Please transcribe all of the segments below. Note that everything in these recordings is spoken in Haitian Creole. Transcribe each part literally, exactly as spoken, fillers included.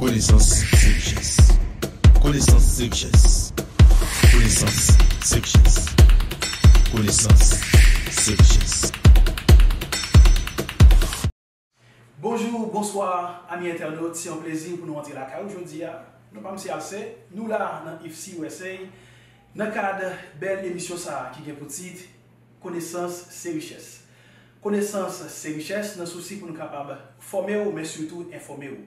Konesans se richès. Konesans se richès. Konesans se richès. Konesans se richès. Bonjou, bonswa, ami entènot. Se yon plezi pou nou antre lakay ou jodi a. Non pa m se Alse. Nou la nan I F C U S A nan kad bèl emisyon sa a ki gen pou tit Konesans se richès. Konesans se richès nan sousi pou nou kapab fòme w, men sitou enfòme w.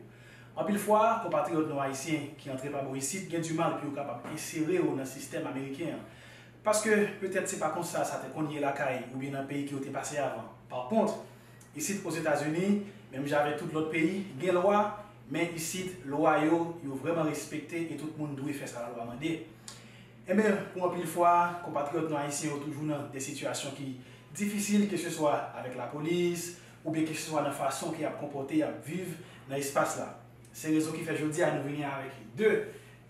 Anpil fwa, konpatriyòt nou ayisyen ki antre pa bò isit gen dimal pou yo kapab ensere yo nan sistèm ameriken an. Paske petèt se pa konsa sa te konn ye lakay oubyen nan peyi ke yo te pase avan. Pa kont, isit Ozetazini, menm jan avèk tout lòt peyi, gen lwa, men isit lwa yo, yo vrèman respekte e tout moun dwe fè sa lalwa mande. Enben, pou anpil fwa, konpatriyòt nou ayisyen yo toujou nan de sitiyasyon ki difisil, keseswa avèk lapolis, oubyen keseswa nan fason ke y ap konpòte, y ap viv nan espas la. Se rezon ki fè jodi a nou vini avèk de,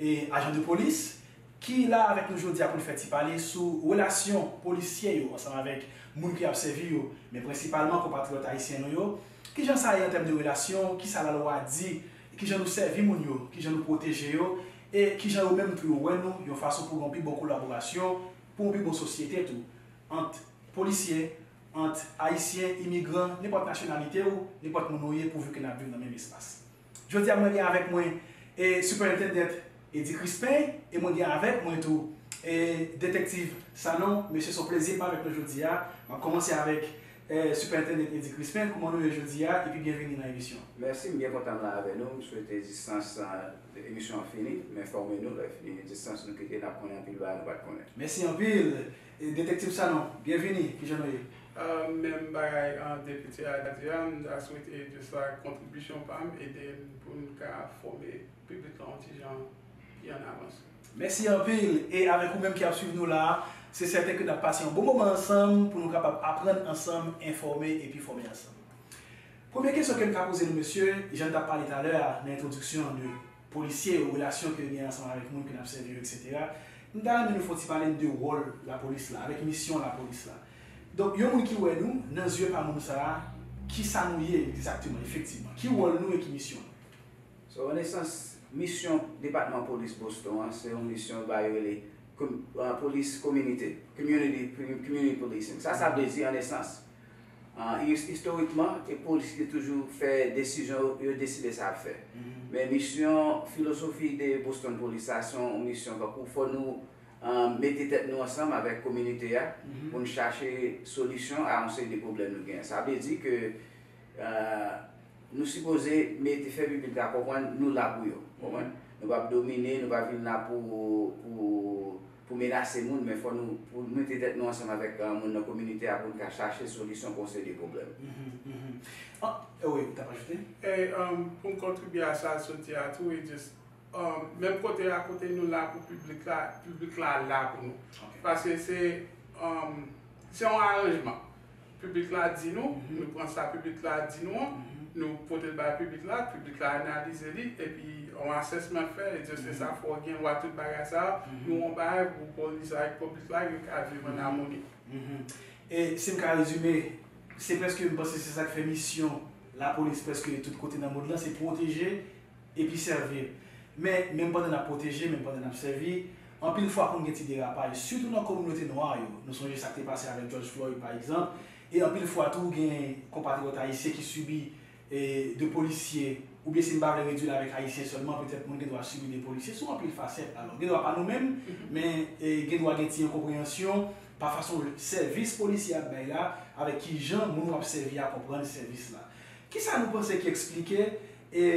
e, ajan de polis ki la avèk nou jodi a pou n fè ti pale sou relasyon polisye yo ansanm avèk moun ki ap sèvi yo, men prensipalman konpatriyòt ayisyen nou yo. Kijan sa ye an tèm de relasyon? Kisa lalwa di? Kijan nou sèvi moun yo? Kijan nou pwoteje yo? E kijan yo menm tou yo wè nou yon fason pou gen yon pi bon kolaborasyon, pou yon pi bon sosyete tou, ant polisye, ant ayisyen, imigran, nenpòt nasyonalite w, nenpòt moun ou ye, pouvi ke n ap viv nan menm espas. Jodi a, mwen gen avèk mwen, e, Superintendent Eddy Crispin, e mwen gen avèk mwen tou, e, Detektiv Sanon. Mesye, se yon plezi pou avèk nou jodi a. M ap kòmanse avèk, e, Superintendent Eddy Crispin. Kòman nou ye jodi a? Epi byenveni nan emisyon. Mèsi, m byen kontan m la avèk nou. M swete distans, e, emisyon an fini, men fòme nou, lè fini distans nou kite, n ap konnen anpil bagay nou pa t konnen. Mèsi anpil. E, Detektiv Sanon, byenveni. Kijan nou ye? Ah, menm bagay, ah, Depite a di a, m ta swete jis sa kontribisyon pa m, ede n pou n ka fòme piblik la yon ti jan pi an avans. Mèsi anpil. E avèk ou menm ki ap swiv nou la a, se sèten ke n ap pase yon bon moman ansanm pou nou kapab aprann ansanm, enfòme epi fòme ansanm. Premye kesyon ke m ka poze nou, mesye, jan n t ap pale talè a nan entwodiksyon an de polisye yo, relasyon ke yo gen ansanm avèk moun ke n ap sèvi yo, etsetera. M ta renmen nou fè yon ti pale n de wòl lapolis la, avèk misyon lapolis la. Donk, yon moun ki wè nou, nan zye pa moun sa a, kisa nou ye egzakteman, efektivman? Ki wòl nou e ki misyon nou? So, an esans, misyon Depatman Polis Boston an, se yon misyon ba yo rele com- ah, polis kominote, community, community policing. Sa, sa vle di, an esans, ah, is- istorikman, e polis te toujou fè desizyon yo, yo deside sa ap fè. Men misyon, filozofi de Boston Police la, se yon misyon tankou fò nou, ah, mete tèt nou ansanm avèk kominote a pou n chache solisyon a yon seri de pwoblèm nou genyen. Sa vle di ke, ah, nou sipoze mete, fè piblik la konprann nou la pou yo. Konprann? Nou p ap domine, nou pa vin la pou, pou, pou menase moun, men fò nou, pou nou mete tèt nou ansanm avèk, ah, moun nan kominote a pou n ka chache solisyon pou yon seri de pwoblèm. Mhm, mhm. Ah, eh wi, ou t ap ajoute? E, um, pou m kontribye a sa l sot di a tou, e just, um, menm kote a, kote nou la pou piblik la, piblik la la pou nou. Ok. Paske se, um, se yon aranjman. Piblik la di nou, nou pran sa piblik la di nou an, nou pote l bay piblik la, piblik la analize li, epi yon assessment fè, e just se sa, fò gen lwa, tout bagay sa, nou yon bagay pou polis avèk piblik la, yo ka viv an amoni. Mhm. E si m ka rezime, se prèske, m panse se sa k fè misyon lapolis prèske tout kote nan mond lan, se pwoteje epi sèvi. Men, menm pandan n ap pwoteje, menm pandan n ap sèvi, anpil fwa konn gen ti derapaj, sitou nan kominote nwa yo. Nou sonje sa k te pase avèk George Floyd, pa egzanp, e anpil fwa tou, gen konpatriyòt ayisyen ki sibi, e, de polisye, oubyen si m pa vle redui l avèk ayisyen sèlman, petèt moun gen dwa sibi de polisye sou anpil fasèt. Alò, gen dwa pa nou menm, men, e, gen dwa gen ti enkonpreyansyon pa fason sèvis polisye ap bay la, avèk kijan moun w ap sèvi a konprann sèvis la. Kisa nou panse ki eksplike, e,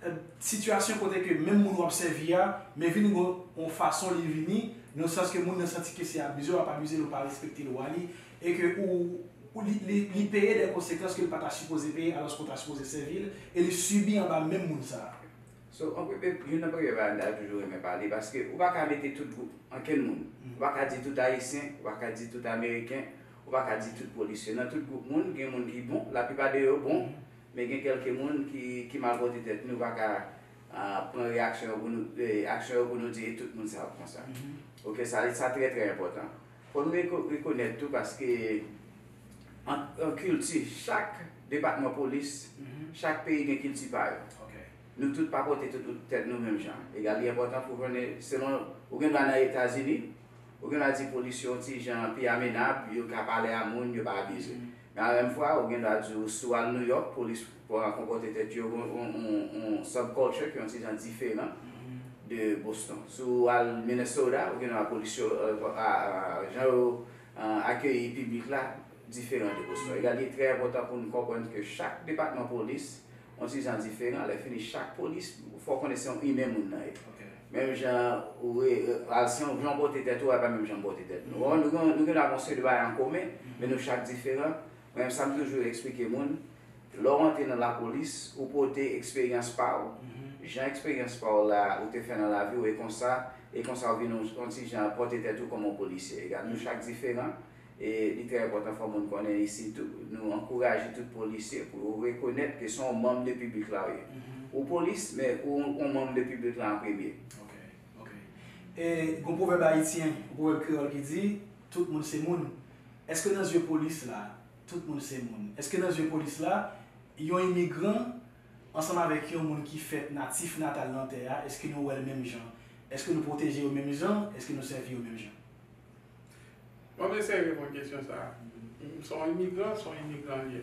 e, sitiyasyon kote ke menm moun w ap sèvi a, men vin gon yon fason li vini, nan sans ke moun nan santi ke se abize, w ap abize l, ou pa respekte lwa li, e ke ou, ou li, li, li peye de konsekans ke l pa ta sipoze peye, alòske w ta sipoze sèvi l, e li sibi anba menm moun sa a. So, an premye, youn nan premye bagay m ta toujou renmen pale, paske ou pa ka mete tout gwoup, ankenn moun. Ou pa ka di tout Ayisyen, ou pa ka di tout Ameriken, ou pa ka di tout polisye. Nan tout gwoup moun, gen moun ki bon, laplipa de yo bon, men gen kèlke moun ki, ki mal pòte tèt nou, pa ka, ah, pran reyaksyon yo pou nou, eh, aksyon yo pou nou di, e tout moun sa ap konsa. Ok, sa, sa trè, trè enpòtan. Fò nou reko- rekonèt tou, paske an, an kilti, chak depatman polis, chak peyi gen kilti pa yo. Ok. Nou tout pa pote tout tèt nou menm jan. Egal, li enpòtan pou konnen, selon, ou gen dwa nan Etazini, ou gen dwa di polis yo yon ti jan pi amenab, yo ka pale a moun, yo pa abize. Men an menm fwa, ou gen dwa di w, si w al New York, polis konpòte tèt yo yon, yon, yon, yon subculture ki yon ti jan diferan de Boston. Si w al Minnesota, ou gen dwa polis yo, euh, a, a, jan yo, euh, akeyi piblik la, diferan de Boston. Egal, li trè enpòtan pou nou konprann ke chak depatman polis yon ti jan diferan. Lè fini, chak polis, fò w konnen se yon imen moun nan ye. Menm jan ou re, al, se yon jan w pote tèt ou, a pa menm jan m pote tèt nou. Nou gen, nou gen dwa gen yon seri de bagay an komen, men nou chak diferan. Mwen menm, sa m toujou eksplike moun, lè w antre nan lapolis, ou pote eksperyans pa w. Jan eksperyans pa w la, ou te fè nan lavi w, e konsa, e konsa ou vin yon, yon ti jan pote tèt ou kòm yon polisye. Egal, nou chak diferan. E li trè enpòtan, fò moun konnen isi tou, nou ankouraje tout polisye pou yo rekonèt ke se yon manm de piblik la ou ye. Ou polis, men ou yon manm de piblik la an premye. Ok, ok. E gon pwovèb ayisyen, yon pwovèb kreyòl ki di, tout moun se moun. Èske nan zye polis la, tout moun se moun? Èske nan zye polis la, yon imigran ansanm avèk yon moun ki fèt natif natal nan tè a, èske nou wè l menm jan? Èske nou pwoteje yo menm jan? Èske nou sèvi yo menm jan? Bon, m eseye reponn kesyon sa a. Se yon imigran, se yon imigran l ye.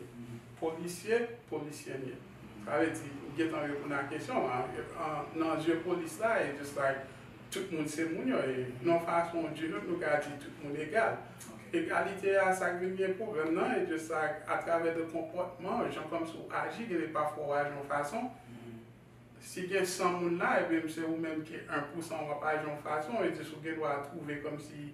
Polisye, polisye l ye. Sa vle di, ou gentan reponn a kesyon an. Nan zye polis la, e just like, tout moun se moun yo. E nan yon fason ou di yon lòt, nou ka di tout moun egal. Egalite a, sa k vin gen pwoblèm nan, e just like, atravè de konpòtman, jan kòmsi w aji, gen de pafwa w aji yon fason. Si gen san moun la, ebyen se ou menm ki en pousan w ap aji yon fason, e di si w gen dwa twouve kòmsi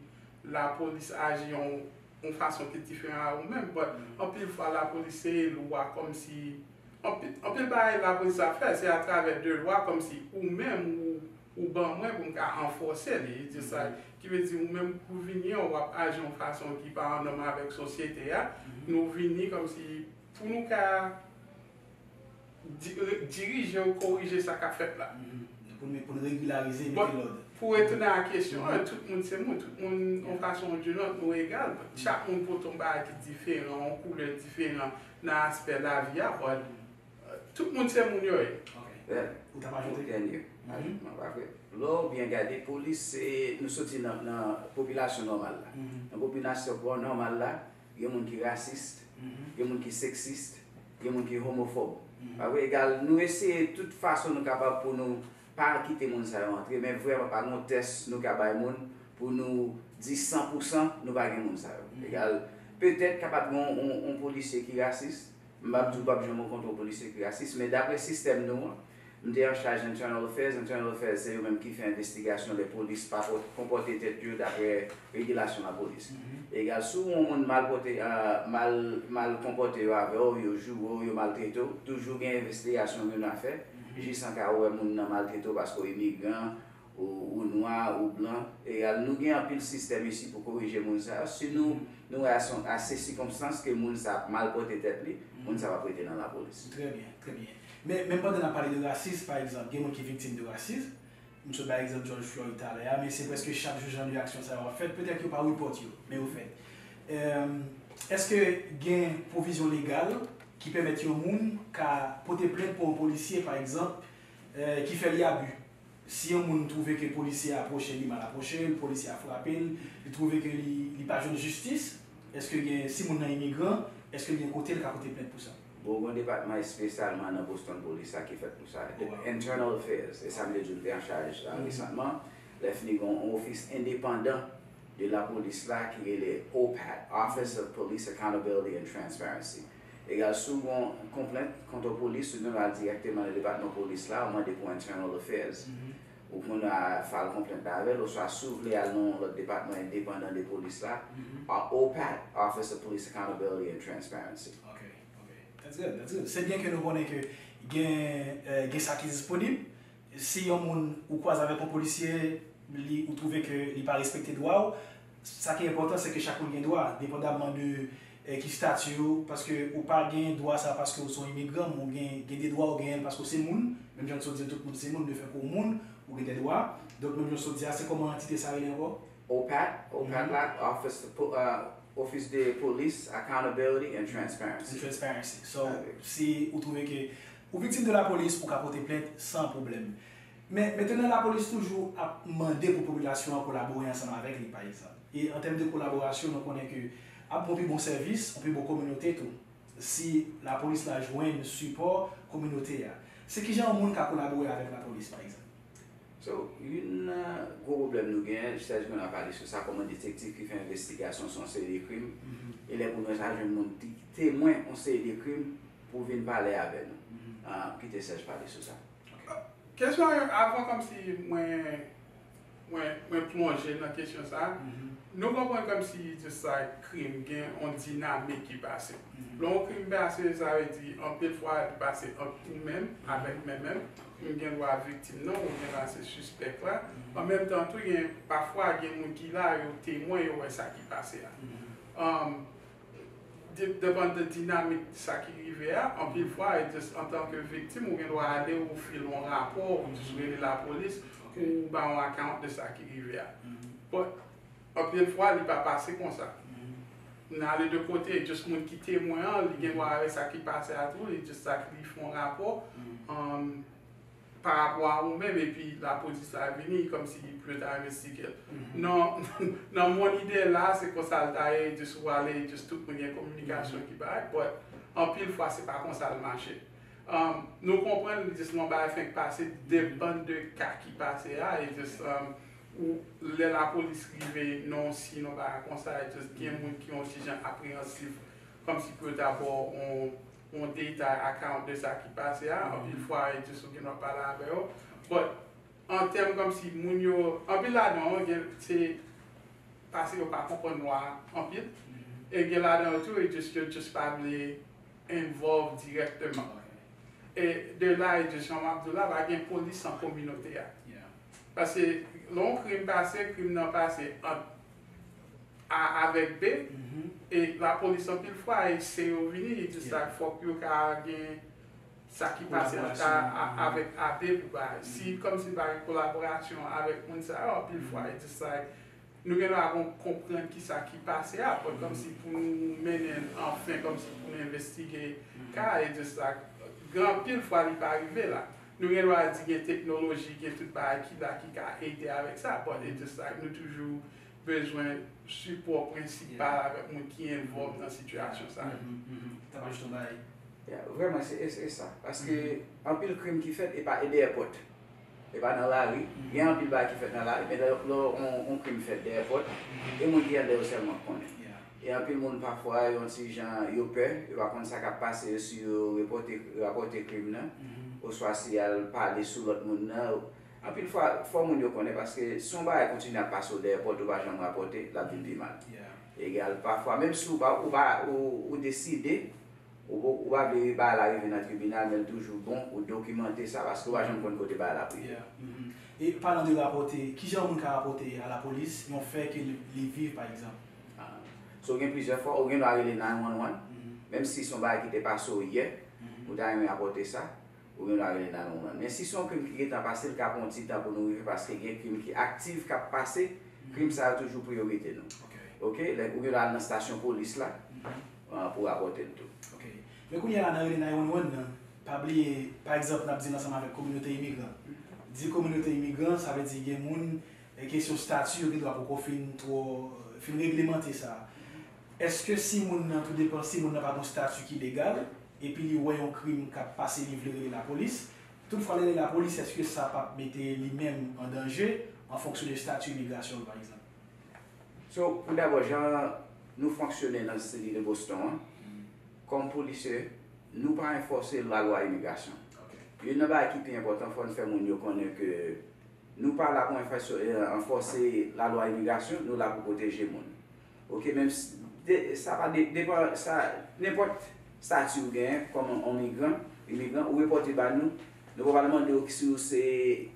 lapolis aji yon, yon fason ki diferan a ou menm. But anpil fwa lapolis se elwa kòmsi, anpil, anpil bagay lapolis ap fè, se atravè de lwa kòmsi ou menm ou, ou ban mwen pou m ka anfòse li. Di sa, ki vle di ou menm pou vini an, w ap aji yon fason ki pa an nòm avèk sosyete a. Nou vini kòmsi pou nou ka di, dirije ou korije sa k ap fèt la. Pou n, pou n regilarize, mete lòd. Pou retounen a kesyon an, tout moun se moun, tout moun yon fason ou di lòt, nou egal. Chak moun pote yon bagay ki diferan, yon koulè diferan nan aspè lavi a, but tout moun se moun yo ye. Ou t ap ajoute? Dènye ajoutman, pa vre? Lè w byen gade, polis se, nou soti nan, nan popilasyon nòmal la. Nan popilasyon nòmal la, gen moun ki rasis, gen moun ki seksis, gen moun ki homofòb. Pa vre? Egal, nou eseye tout fason nou kapab pou nou pa kite moun sa yo antre, men vrèman pa gen yon tès nou ka bay moun pou nou di san pou san nou pa gen moun sa yo. Egal, petèt kapab gen yon, yon, yon polisye ki rasis, m p ap di w p ap janm rankontre yon polisye ki rasis, men daprè sistèm nou an, m te an chaj Internal Affairs. Internal Affairs se yo menm ki fè envestigasyon lè polis pa konpòte tèt yo daprè regilasyon lapolis. Egal, si w wè yon moun mal pote, mal, mal konpòte yo avè w, yo joure w, yo maltrete w, toujou gen envestigasyon moun nan fè, jis an ka ou wè moun nan maltrete w paske w imigran, ou, ou nwa, ou blan. Egal, nou gen anpil sistèm isi pou korije moun sa yo. Si nou, nou wè a se sikonstans ke moun sa ap mal pote tèt li, moun sa p ap rete nan lapolis. Trè byen, trè byen. Men, menm pandan n ap pale de rasis, pa egzanp, gen moun ki viktim de rasis. M sot bay egzanp George Floyd talè a, men se prèske chak jou jan de aksyon sa yo ap fèt. Petèt yo pa repòt yo, men yo fèt. Èske gen pwovizyon legal ki pèmèt yon moun ka pote plent pou yon polisye, pa egzanp, ki fè li abi? Si yon moun twouve ke polisye a apwoche li mal apwoche l, polisye a frape l, li twouve ke li, li pa jwenn jistis, èske gen, si moun nan imigran, èske l gen kote l ka pote plent pou sa? Bon, gen yon depatman espesyalman nan Boston Polis la ki fèt pou sa. Internal Affairs, e sa m te di w m te an chaj la resantman. Lè fini gen yon ofis endepandan de lapolis la ki rele OPAT, Office of Police Accountability and Transparency. Egal, si w gen yon konplent kont yon polis, ou gen dwa al dirèkteman nan depatman polis la, ou mande pou Internal Affairs. Ou konn a file konplent la avè l, oswa si w vle al nan yon lòt depatman endepandan de polis la, OPAT, Office of Police Accountability and Transparency. Ok, ok. That's good, that's good. Se byen ke nou konnen ke gen, gen sa ki disponib. Si yon moun ou kwaze avèk yon polisye, li, ou twouve ke li pa respekte dwa w, sa ki enpòtan se ke chak moun gen dwa, depandamman de ki stati w, paske ou pa gen dwa sa paske w se yon imigran, men ou gen, gen de dwa ou genyen l paske w se moun, menm jan n sot di l tout moun se moun, lefètke w moun, ou gen de dwa. Donk, menm jan n sot di a, se kòman antite sa rele ankò? OPAT, OPAT la, Office, Office de Police, Accountability and Transparency. And Transparency. So, si ou twouve ke Ou viktim de lapolis, ou ka pote plent san pwoblèm. Men, mentnan, lapolis toujou ap mande pou popilasyon an kolabore ansanm avèk li, pa egzanp. E an tèm de kolaborasyon, nou konnen ke ap gen yon pi bon sèvis, yon pi bon kominote tou, si lapolis la jwenn sipò kominote a. Se kijan yon moun ka kolabore avèk lapolis, pa egzanp? So, youn nan gwo pwoblèm nou genyen, Serge Bernard pale sou sa, kòman detektif ki fè envestigasyon sou yon seri de krim, e lè pou nou sa jwenn moun ki temwen yon seri de krim pou vin pale avè nou. Ah, kite Serge pale sou sa. Kesyon an, avan kòmsi mwen mwen mwen plonje nan kesyon sa, nou konprann kòmsi just like krim gen yon dinamik ki pase. Lè yon krim pase, sa vle di anpil fwa li pase ant ou menm avèk mwen menm, m gen dwa viktim nan, ou gen dwa se sispèk la. An menm tan tou, gen pafwa gen moun ki la, yo temwen, yo wè sa ki pase a. Um, de- depann de dinamik sa ki rive a, anpil fwa e just antanke viktim ou gen dwa ale ou file yon rapò ou just rele lapolis ou ba yon account de sa ki rive a. But anpil fwa li pa pase konsa. Nan ale de kote, just moun ki temwen an, li gen dwa wè sa ki pase a tou, li just sa ki li fè yon rapò. Um, pa rapò a ou menm epi lapolis la vini kòmsi pou yo ta envestige l. Nan nan mon ide la se konsa l ta ye, just ou ale just tout moun gen kominikasyon ki bay, but anpil fwa se pa konsa l mache. Um, nou konprann just yon bagay fenk pase, depann de ka ki pase a, e just um, ou lè lapolis rive nan yon si yon bagay konsa, e just gen moun ki yon ti jan apreyansif kòmsi pou yo ta ba w yon yon detay account de sa ki pase a, anpil fwa e just ou gen dwa pale avè yo. But an tèm kòmsi moun yo, anpil ladan yo gen se paske yo pa konprann lwa a anpil. E gen ladan yo tou e just yo just pa vle involve dirèkteman. E de la e just jan m ap di w la, pa gen polis san kominote a. Paske lè yon krim pase, krim nan pase ant A avèk B, e lapolis anpil fwa e se yo vini, e just like fòk yo ka gen sa ki pase ant A avèk A B pou bay. Si kòmsi pa gen kolaborasyon avèk moun sa yo, anpil fwa e just like nou gen dwa gon konprann kisa ki pase a, but kòmsi pou nou mennen l anfen, kòmsi pou nou envestige ka a, e just like gen anpil fwa li pa rive la. Nou gen dwa di gen teknoloji, gen tout bagay ki la ki ka ede avèk sa, but e just like nou toujou bezwen sipò prensipal avèk moun ki envòlv nan sitiyasyon sa yo. T ap ajoute yon bagay? Yeah, vrèman, se e, e sa. Paske anpil krim ki fèt, e pa e dèyè pòt. E pa nan lari. Gen anpil bagay ki fèt nan lari, men lè lè yon, yon krim fèt dèyè pòt, e moun ki anndan yo sèlman k konnen. E anpil moun pafwa, yon ti jan, yo pè, yo pa konn sa k ap pase yo si yo repòte, rapòte krim nan, oswa si y al pale sou lòt moun nan. Anpil fwa, fò moun yo konnen, paske si yon bagay kontinye ap pase w dèyè pòt, ou pa janm rapòte, l ap vin pi mal. Egal, pafwa, menm si ou pa, ou pa, ou, ou deside, ou, ou pa vle bagay la rive nan tribinal, men l toujou bon, ou dokimante sa, paske ou pa janm konn kote bagay la ap rive. E palan de rapòte, kijan yon moun ka rapòte a lapolis yon fè ke li, li viv, pa egzanp? So, gen plizyè fwa, ou gen dwa rele nine one one, menm si se yon bagay ki te pase w yè, ou ta renmen rapòte sa, ou gen dwa rele nine one one. Men si se yon krim ki gentan pase, l ka pran yon ti tan pou nou rive, paske gen krim ki aktif, k ap pase, krim sa yo toujou priyorite nou. Ok, lè ou gen dwa al nan stasyon polis la, pou rapòte l tou. Ok. Men kounye a la, nan rele nine one one nan, pa bliye, pa egzanp, n ap di l ansanm avèk kominote imigran. Di kominote imigran, sa vle di gen moun, e kesyon stati yo gen dwa poko fin twò, fin reglemante sa. Èske si moun nan, tou depan, si moun nan pa gen yon stati ki legal, epi li wè yon krim k ap pase, li vle rele lapolis, toutfwa l rele lapolis, èske sa p ap mete li menm an danje, an fonksyon de stati imigrasyon l, pa egzanp? So, pou dabò, jan nou fonksyone nan seri de Boston an, kòm polisye, nou pa enfòse lalwa imigrasyon. Youn nan bagay ki pi enpòtan, fò n fè moun yo konnen ke nou pa la pou enfòse, enfòse lalwa imigrasyon, nou la pou pwoteje moun. Ok, menm si, de, sa pa de, depan, sa, nenpòt stati ou genyen kòm yon migran, imigran, ou repòte ba nou, nou pa pral mande w si w se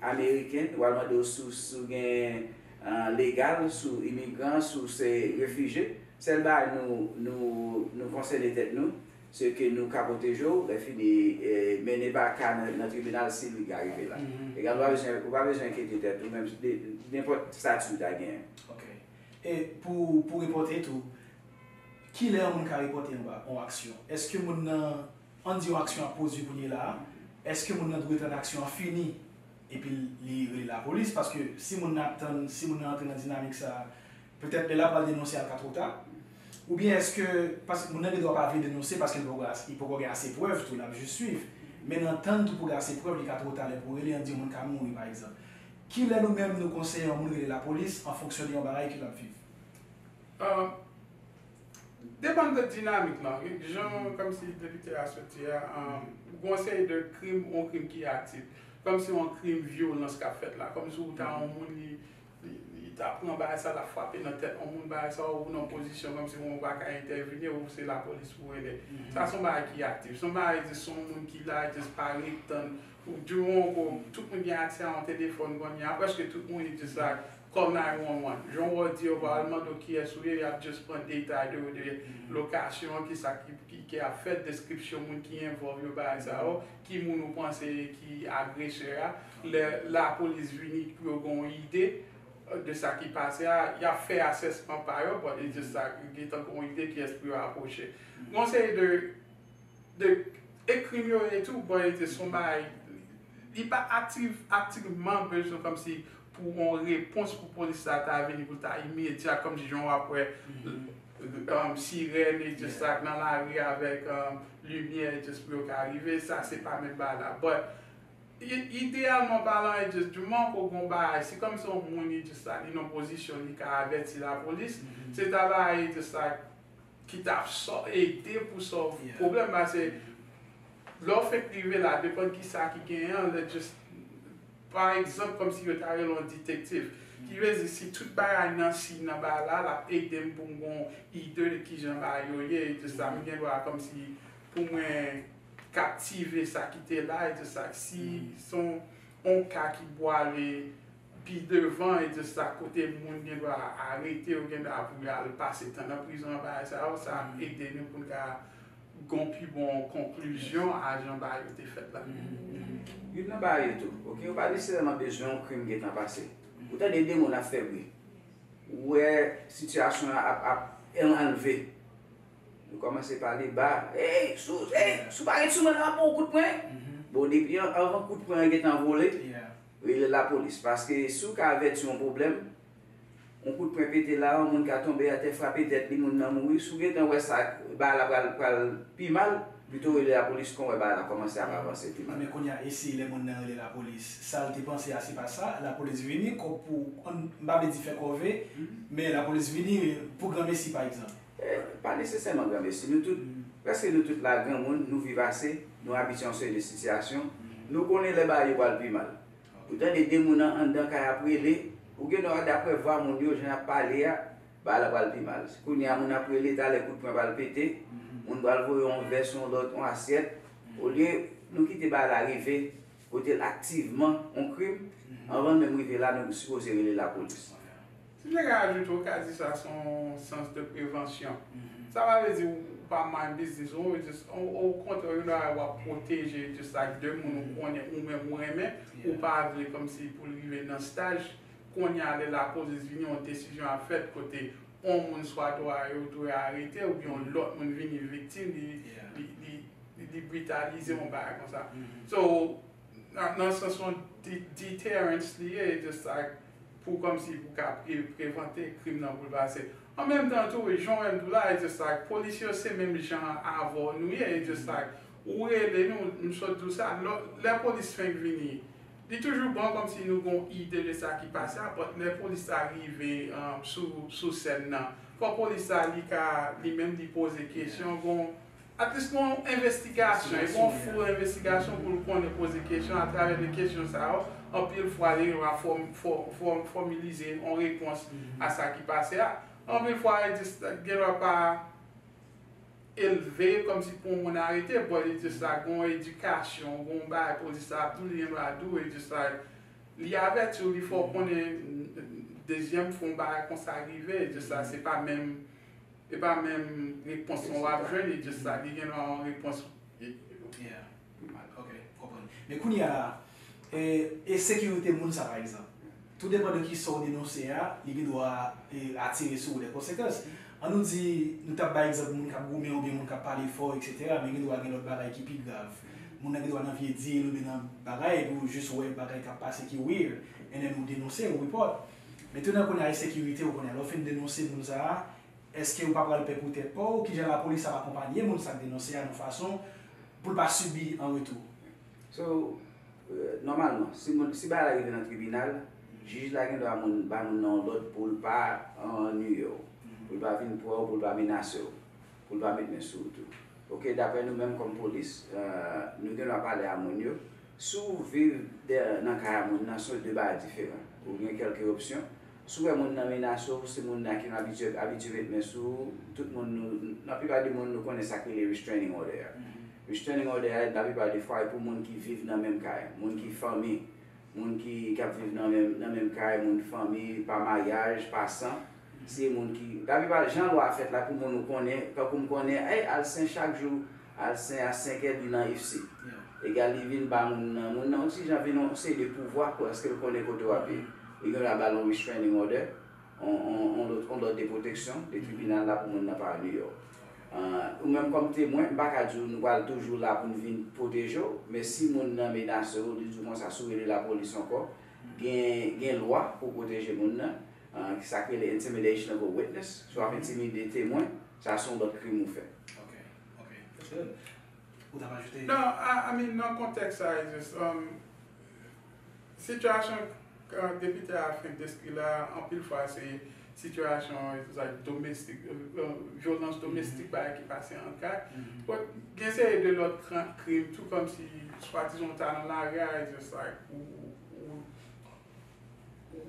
ameriken, nou pral mande w si w, si w gen, ah, legal, si w imigran, si w se refijye. Sèl bagay nou, nou, nou konsène tèt nou, se ke nou ka pwoteje w, lè fini, eh, mennen ba ka nan, nan tribinal si li ka rive la. Egal, ou pa bezwen, ou pa bezwen enkyete tèt ou, menm de, nenpòt stati w ta genyen. Ok. E pou, pou repòte tou, kilè yon moun ka repòte yon, yon aksyon? Èske moun nan, ann di yon aksyon ap pwodui kounye la a, Èske moun nan dwe tann aksyon an fini epi li rele lapolis? Paske si moun nan ap tann, si moun nan antre nan dinamik sa, petèt lè l ap pral denonse a, l ka twò ta. Oubyen èske, paske moun nan gen dwa pa vle denonse paske li poko, li poko gen ase prèv tou, l ap jis swiv. Men nan tann tou pou gen ase prèv, li ka twò ta lè pou rele, ann di yon moun ka mouri, pa egzanp. Kilè nou menm nou konseye yon moun rele lapolis an fonksyon de yon bagay ke l ap viv? Depann de dinamik lan wi. Jan kòmsi depite a soti a, gen yon seri de krim, yon krim ki aktif. Kòmsi yon krim vyolans k ap fèt la. Kòmsi ou ta yon moun li, li, li ta pran bagay sa, l ap frape nan tèt yon moun, bagay sa, ou nan pozisyon kòmsi ou pa ka entèvini, ou se lapolis pou rele. Sa se yon bagay ki aktif. Se yon bagay, se yon moun ki la, just pare tann. Ou di yon kou, tout moun gen aksè a yon telefòn kounye a, prèske tout moun, just like, call nine one one. Jan w di yo, yo pa al mande w kiyès ou ye, y ap just pran detay de ou, de lokasyon an, kisa ki, ki, ki ap fèt, deskripsyon moun ki envolve yo, bagay sa yo, ki moun ou panse ki agresè a. Lè lapolis vini pou yo gen yon ide de sa ki pase a, y ap fè asèsman pa yo, but it's just like, yo gentan gen yon ide kiyès pou yo apwoche. Gen yon seri de de e krim yo ye tou, but it's just yon bagay, li pa aktiv, aktivman bezwen kòmsi pou yon repons pou polis la ta vini pou l ta imedyat, kòmsi jan w ap wè um, sirèn, it's just like nan lari avèk um, limyè, it's just pou yo ka rive, sa se pa menm bagay la. But i- ideyalman palan, it's just du moment ke w gen yon bagay, se kòmsi yon moun, it's just like, li nan pozisyon, li ka avèti lapolis, se ta bagay, it's just like, ki t ap sò- ede pou sòlv pwoblèm la, se lè w fenk rive la, depann kisa ki genyen an, lè just pa egzanp, kòmsi yo ta rele yon detektiv, ki vle di si tout bagay nan siy nan bagay la, l ap ede m pou m gen yon ide de kijan bagay yo ye, e de sa m gen dwa kòmsi pou mwen kaptive sa ki te la, e de sa si se yon yon ka ki pwale pi devan, e de sa kote moun gen dwa arete, ou gen dwa pou y al pase tan nan prizon, bagay sa yo, sa ap ede nou pou n ka gen yon pi bon konklizyon a jan bagay yo te fèt la. Youn nan bagay yo tou, oke, ou pa nesesèman bezwen yon krim gentan pase. Ou tande de moun ap fè bri, ou wè sitiyasyon an ap ap anlve. Nou kòmanse pale ba, ey, si w, ey, si w pa ret sou mwen, m ap ba w kout pwen. Bon, depi anvan kout pwen an gentan vole, rele lapolis. Paske si w ka avèti yon pwoblèm, yon kout pwen pete la, yon moun ka tonbe atè, frape tèt li, moun nan mouri. Si w gentan wè sa, bagay la pral, pral pi mal, pito w rele lapolis kon w wè bagay la kòmanse ap avanse pi mal. Men kounye a, e si lè moun nan rele lapolis, sa l te panse a se pa sa, lapolis vini, kòb pou, m pa vle di fè kòve, men lapolis vini pou granmesi pa egzanp. E, pa nesesèman granmesi. Nou tout, prèske nou tout la granmoun, nou viv ase, nou abitye yon seri de sitiyasyon. Nou konnen lè bagay yo pral pi mal. Ou tande de moun an, anndan kay ap rele, ou gen dwa daprè vwa moun yo, jan y ap pale a, bagay la pral pi mal. Kounye a moun ap rele, talè kout pwen pral pete, moun pral voye yon vè sou yon lòt, yon asyèt. Olye nou kite bagay la rive kote l aktivman yon krim, anvan l menm rive la, nou sipoze rele lapolis. Si m te ka ajoute, ou ka di sa se yon sans de prevansyon. Sa pa vle di ou pa mind business ou, just, o, okontrè, yon bagay w ap pwoteje, just like de moun ou konnen ou menm ou renmen, ou pa vle kòmsi pou l rive nan staj, kounye a lè lapolis vini, yon desizyon ap fèt kote yon moun swa dwa yo dwe arete oubyen yon lòt moun vini viktim, li, li, li, li britalize, yon bagay konsa. So, nan, nan sans yon de-, deterrence li ye, just like, pou kòmsi pou ka pre-, prevante krim nan pou l pase. An menm tan tou, jan w wè m di w la, it's just like, polis yo se menm jan avè w nou ye, it's just like, ou rele nou, m sot di w sa, lè, lè polis fenk vini, li toujou bon kòmsi nou gen yon ide de sa ki pase a, but lè polis la rive, um, sou, sou sèn nan, fò polis la, li ka, li menm li poze kesyon, gen yon At least gon envestigasyon, e gon fou envestigasyon pou l konnen poze kesyon atravè de kesyon sa yo, anpil fwa li va fòm, fò, fò, fòmilize yon repons a sa ki pase a. Anpil fwa, e just gen dwa pa elve kòmsi pou yon moun arete, but e just la gon edikasyon, gon bagay polis la ap di w, li gen dwa di w, e just la li avèti w, li fè w konnen dezyèm fwa yon bagay konsa rive, e just la se pa menm E pa menm repons lan w ap jwenn, e just sa, li gen yon repons. Yeah. Ok, m konprann. Men kounye a, e, e sekirite moun sa pa egzanp. Tou depann de kisa w denonse a, li gen dwa, e, atire sou ou de konsekans. An nou di, nou t ap bay egzanp moun k ap goumen oubyen moun k ap pale fò, et cetera, men gen dwa gen lòt bagay ki pi grav. Moun nan gen dwa nan vye dil oubyen nan bagay, epi w jis wè bagay k ap pase ki weird, and then ou denonse, ou report. Men tou nan kounye a, e sekirite, ou konnen, lè w fin denonse moun sa a, èske ou pa pral pè pou tèt pa w? Kijan lapolis ap akonpanye moun sa k denonse a nan fason pou l pa sibi an retou? So, euh, nòmalman, si, moun, si bagay la rive nan tribinal, jij la gen dwa moun, bay moun nan yon lòd pou l pa annwiye w, pou l pa vin pran w, pou l pa menase w, pou l pa met men sou ou tou. Ok, daprè nou menm kòm polis, euh, nou gen dwa pale a moun yo. Si w viv nan kay a moun nan, se de bagay diferan. Ou gen kèlke opsyon. Si w wè moun nan menase w, se moun nan ki abitye abitye met men sou ou. Tout moun nou, laplipa de moun nou konnen sa k rele restraining order a. Restraining order a, laplipa de fwa, e pou moun ki viv nan menm kay, moun ki fanmi, moun ki, k ap viv nan menm, nan menm kay, moun fanmi, pa maryaj, pa san. Se moun ki, laplipa jan lwa a fèt la pou moun ou konnen, tankou m konnen, ey, Alsen chak jou, Alsen a senk è li nan ifsi. Egal li vin ba moun nan, moun nan yon ti jan vin yon seri de pouvwa paske l konnen kote w ap ye. Li gen dwa ba l yon restraining order, yon, yon, yon lòd, yon lòd de pwoteksyon de tribinal la pou moun nan pa annwiye w. Ou menm kòm temwen, m pa ka di w nou pral toujou la pou n vin pwoteje w, men si moun nan menase w, li di w konsa si w rele lapolis ankò, gen, gen lwa pou pwoteje moun nan, sa k rele intimidation of a witness, si w ap entimide temwen, sa se yon lòt krim ou fè. Ok, ok, that's good. Ou t ap ajoute? Non, I, I mean, nan kontèks sa, it's just, um, sitiyasyon uh, depite a fenk deskri la, anpil fwa se sitiyasyon like domestic, uh, uh, vyolans domestik, bagay ki pase an kay. But gen seri de lòt kran- krim, tou kòmsi swadizan w ta nan lari a, it's just like ou, ou, ou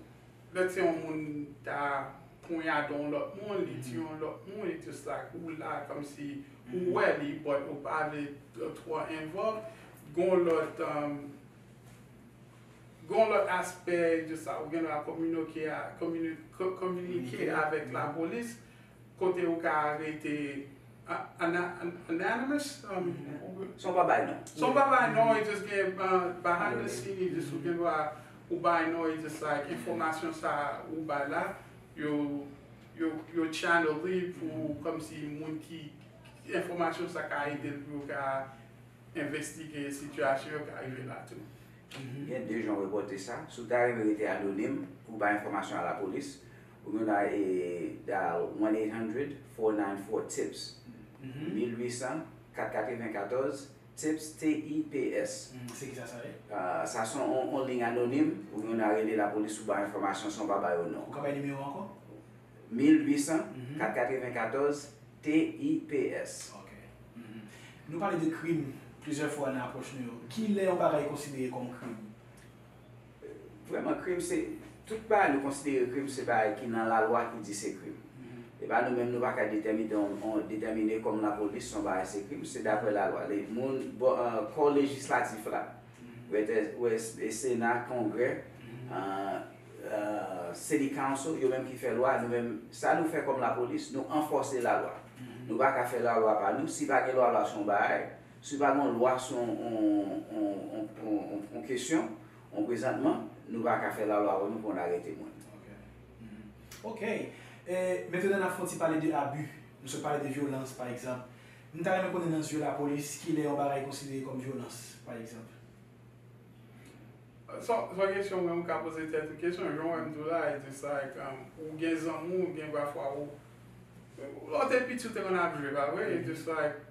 let's say yon moun ta ponyade yon lòt moun, li tiye yon lòt moun, it's just like ou la kòmsi ou wè li, but ou pa vle t- twò involved. Gon lòt, um, gon lòt aspè de sa, ou gen dwa kominike a, komini- ko- kominike avèk lapolis, kote ou ka rete a- ana- an- anonymous. Um, San w pa bay non. San w pa bay non, e just gen uh, behind the scene, e just ou gen dwa ou bay non, e just like enfòmasyon sa ou bay la, yo, yo, yo channel li pou kòmsi moun ki, enfòmasyon sa ka ede l pou yo ka envestige sitiyasyon yo ka rive la tou. Gen de jan w repòte sa. Si w ta renmen rete anonim pou w bay enfòmasyon a lapolis, ou gen dwa e, dial one eight hundred four nine four tips. Mil ui san kat katrevenkatòz tips, T I P S. Se kisa sa ye? Sa se yon, yon liy anonim, ou gen dwa rele lapolis pou w bay enfòmasyon san w pa ba yo non. Ou ka bay nimewo a ankò? Mil ui san kat katrevenkatòz T I P S. Ok. Nou pale de krim plizyè fwa nan apwòch nou yo. Kilè yon bagay konsidere kòm krim? Vrèman, krim se, tout bagay nou konsidere krim se bagay ki nan lalwa ki di se krim. E pa nou menm nou pa ka detèmine, on, on, detèmine kòm lapolis se yon bagay se krim, se daprè lalwa. Le, moun, bò, uh, kò lejislatif la, whether, whether Sena, Kongrè, uh, uh, City Council, yo menm ki fè lwa, nou menm, sa nou fè kòm lapolis, nou anfòse lalwa. Nou pa ka fè lalwa pa nou, si pa gen lalwa sou yon bagay, si pa gen yon lwa sou yon, yon, yon, yon, yon, yon kesyon, yon prezantman, nou pa ka fè lalwa pou nou pou n arete moun. Ok. E, mentnan n ap fè yon ti pale de abi. Nou sot pale de vyolans, pa egzanp. M ta renmen konnen nan zye lapolis, kilè yon bagay konsidere kòm vyolans, pa egzanp? Sa, sa kesyon mwen, m ka poze tèt ou kesyon, jan w wè m di w la, it's just like, um, ou gen zanmi w, ou gen pafwa ou, lè w te piti, ou te konn ap jwe, pa vre? It's just like,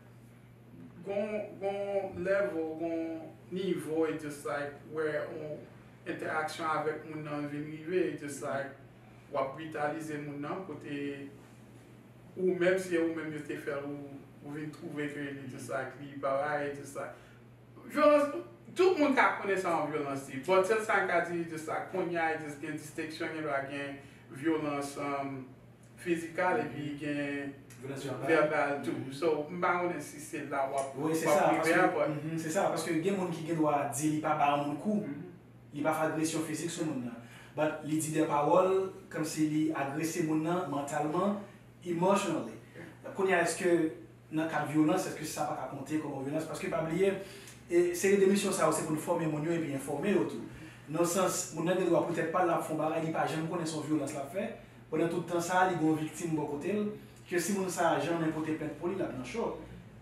gon, gon level, gon nivo, it's just like, where on entèaksyon avèk moun nan vin rive, it's just like, w ap britalize moun nan, kote ou menm, si e ou menm yo te fè l, ou, ou vin twouve ke li just like, li pa right, just like, vyolans, tout moun ka konnen sa yon vyolans ye. But sèl sa m ka di, just like, kounye a, just gen distenksyon, gen dwa gen vyolans, um, fizikal epi gen vèbal tou. So, m pa konnen si se la w ap, w ap rive a, but. Se sa, paske gen moun ki gen dwa di li pa ba yon moun kou, li pa fè agresyon fizik sou moun nan. But li di de pawòl, kòmsi li agrese moun nan mantalman, emotionally. Kounye a, èske nan kad vyolans, èske sa pa ka konte kòm yon vyolans? Paske pa bliye, e, seri de misyon sa yo, se pou n fòme moun yo epi enfòme yo tou. Nan sans, moun nan gen dwa poutèt pa l ap fè yon bagay, li pa janm konnen se yon vyolans l ap fè. Pandan tout tan sa a, li gen yon viktim bò kote l, ke si moun sa a janmen pote plent pou li, l ap nan cho.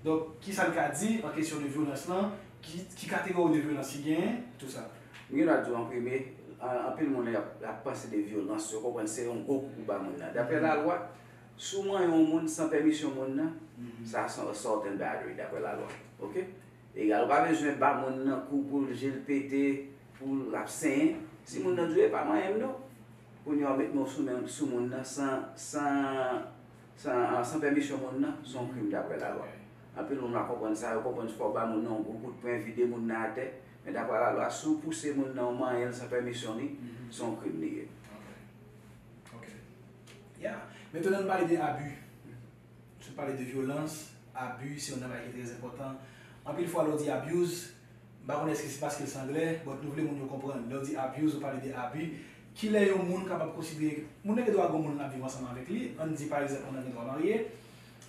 Donk, kisa n ka di an kesyon de vyolans lan, Ki, ki kategori de vyolans ki genyen, tou sa. M gen dwa di w an premye, an- anpil moun ap, ap panse de vyolans, yo konprann se yon gwo kou pou ba moun nan. Daprè lalwa, si w manyen yon moun san pèmisyon moun nan, sa se assault and battery, daprè lalwa. Oke? Egal, ou pa bezwen ba moun nan kou pou l je l pete, pou l ap senyen. Si moun nan di w e pa manyen m non, kounye a w met men w sou men sou moun nan san, san, san, san pèmisyon moun nan, se yon krim daprè lalwa. Anpil moun pa konprann sa, yo konprann fò w ba moun nan yon gwo kout pwen, vide moun nan atè, men daprè lalwa, si w pouse moun nan, w manyen l san pèmisyon li, se yon krim li ye. Ok. Ok. Yeah. Mentnan nou pale de abi. Nou pale de vyolans, abi se yon bagay ki trè enpòtan. Anpil fwa lè w di abuse, m pa konnen èske se paske l se anglè, but nou vle moun yo konprann. Lè w di abuse, ou pale de abi. Kilè yon moun kapab konsidere, moun nan gen dwa gen yon moun l ap viv ansanm avèk li, ann di pa egzanp moun nan gen dwa marye,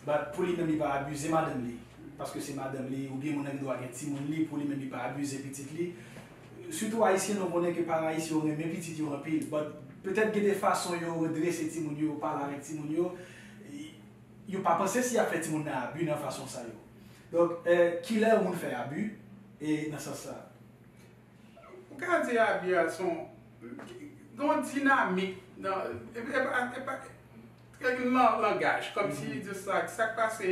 but pou li menm li pa abize madanm li, paske se madanm li, oubyen moun nan gen dwa gen timoun li, pou li menm li pa abize pitit li. Sitou ayisyen, nou konnen ke paran ayisyen yo renmen pitit yo anpil, but petèt gen de fason yo redrese timoun yo, yo pale avèk timoun yo, yo pa panse si y ap fè timoun nan abi nan fason sa yo. Donk, kilè yon moun fè abi e nan sans sa? Ou ka di abi a se yon, gen yon dinamik nan, e pa, e pa, nan langaj, kòmsi di sa, sa k pase,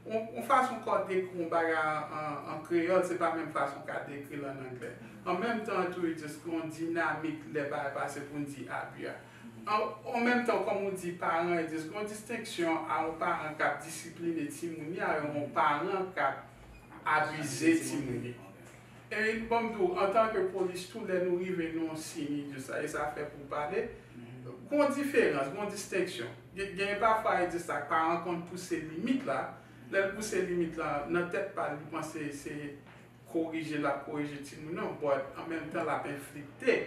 yon, yon fason kò dekri yon bagay an, an, an kreyòl, se pa menm fason w ka dekri l an anglè. An menm tan tou, e just gen yon dinamik lè bagay pase pou n di abi a. An, an menm tan, kòm ou di, paran, e just gen yon distenksyon a yon paran k ap disipline timoun li a, yon paran k ap abize timoun li. E ban m di w, antanke polis tou, lè nou rive nan yon siy, e just sa, e sa fè pou w pale, gen yon diferans, gen yon distenksyon. Gen, gen pafwa, e just sa, paran konn pouse limit la, lè l pouse limit la, nan tèt pa l, li panse se korije l ap korije timoun nan, but an menm tan l ap enflikte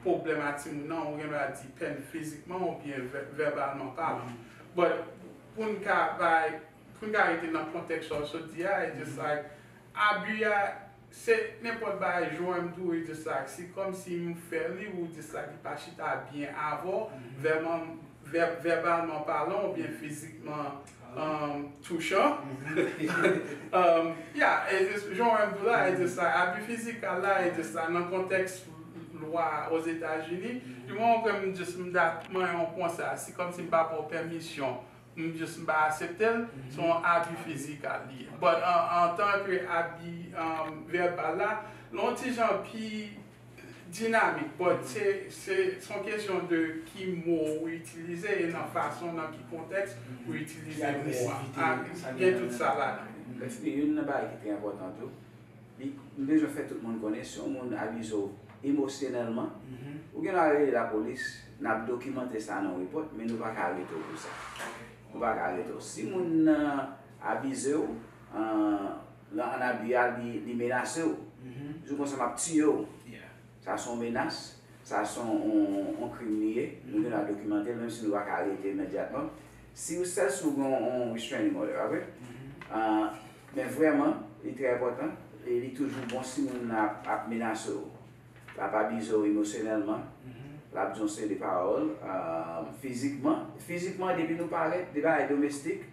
pwoblèm a timoun nan, ou gen dwa di pèn fizikman oubyen vè- vèbalman palan. But pou n ka bay, pou n ka rete nan kontèks sa w sot di a, e just like, abi a, se nenpòt bagay, jan w di w, e just like, se kòmsi m fè li, ou just like, li pa chita byen avè w, vèman vè- vèbalman palan oubyen fizikman um, touchan. Um, yeah, e just, jan w di la, e just sa, abi fizikal la, e just sa, nan kontèks lwa Ozetazini, di moman ke m just, m dat manyen yon pwen sa, se kòmsi m pa ba w pèmisyon, m just, m pa aksepte l, se yon abi fizikal li ye. But an, antanke abi um, vèbal la, l yon ti jan pi dinamik, but se, se, se yon kesyon de ki mo ou itilize e nan fason, nan ki kontèks ou itilize mo a. Gen tout sa ladan. Lèfini, youn nan bagay ki trè enpòtan tou, li, m bezwen fè tout moun konnen, si yon moun abize w emosyonèlman, ou gen dwa rele lapolis, n ap dokimante sa nan yon repòt, men nou pa ka arete w pou sa. Nou pa ka arete w. Si moun nan abize w, an, nan, an abi a, li, li menase w. Jou konsa m ap tiye w. Sa se yon menas, sa se yon, yon, yon krim li ye. Nou gen dwa dokimante l, menm si nou pa ka arete imedyatman. Si w sèl si w gen yon, yon restraining order, pa vre? Ah, men vrèman, li trè enpòtan, e li toujou bon si moun nan ap, ap menase w. L ap abize w emosyonèlman, l ap di w yon seri de pawòl, ah, fizikman. Fizikman, depi nou parèt, de bagay domestik,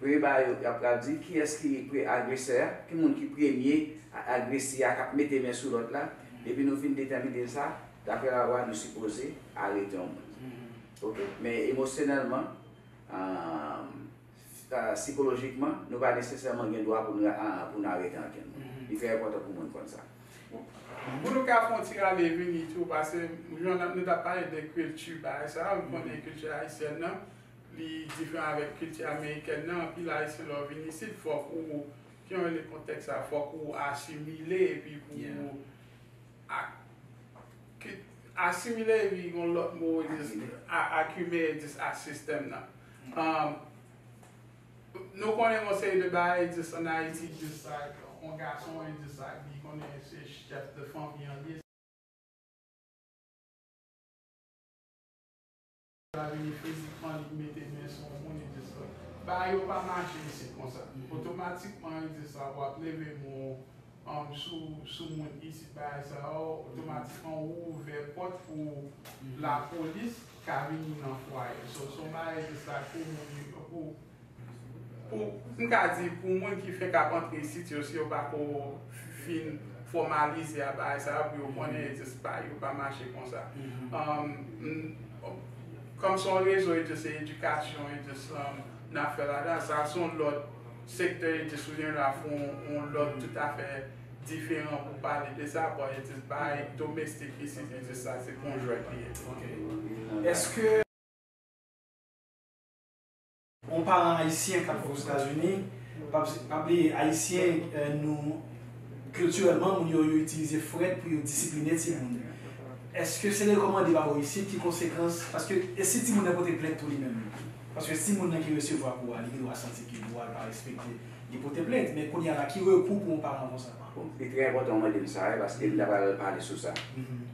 premye bagay yo, y ap pral di, kiyès ki pre- agresè a, ki moun ki premye a- agrese a, k ap mete men sou lòt la. Depi nou fin detèmine sa, daprè lalwa, nou sipoze arete yon moun. Oke? Men emosyonèlman, ah, ah, sikolojikman, nou pa nesesèman gen dwa pou n ra- ah, pou n arete ankenn moun. Li trè enpòtan pou moun konn sa. Pou nou ka fè yon ti rale vini tou, paske jan nou t ap pale de kilti bagay sa, ou konnen kilti ayisyèn nan, li diferan avèk kilti amerikèn nan. Anpil ayisyen lè w vin isit, fòk ou, jan yo rele kontèks sa, fòk ou asimile epi pou ou ak- ki- asimile epi yon lòt mo, just a- akime just a sistèm nan. Um, nou konnen yon seri de bagay just an Ayiti, just like yon gason, just like li konnen se chèf de fanmi an li ye. La vini fizikman, li mete men sou yon moun, li di sa. Bagay yo pa mache isit konsa. Otomatikman, li di sa, w ap leve men w, um, sou, sou moun isit, bagay sa yo, otomatikman, ou ouvè pòt pou lapolis ka vini nan fwaye. So, se yon bagay, li di sa, pou moun yo, pou, pou, m ka di, pou moun ki fenk ap antre isit yo, si yo pa ko fòmalize a bagay sa yo pou yo konnen e just bagay yo pa mache konsa. Um, m- kòm se yon rezo e just se edikasyon e just um, n ap fè ladan sa, se yon lòt sektè e just ou gen la fè yon lòt toutafè diferan pou pale de sa, but e just bagay domestik isit e just sa se konjwèt li ye. Ok. Èske yon paran ayisyen k ap viv Ozetazini, pa pa bliye ayisyen, euh, nou kiltirèlman moun yo yo itilize frèt pou yo disipline timoun. Èske se rekòmande pa bò isit? Ki konsekans? Paske e si timoun nan pote plent tou li menm? Paske si moun nan ki resevwa kou a li gen dwa santi ke dwa l pa respekte, li pote plent. Men kounye a la ki rekou pou yon paran konsa? Bon, li trè enpòtan w mande m sa wi paske m ta pral pale sou sa.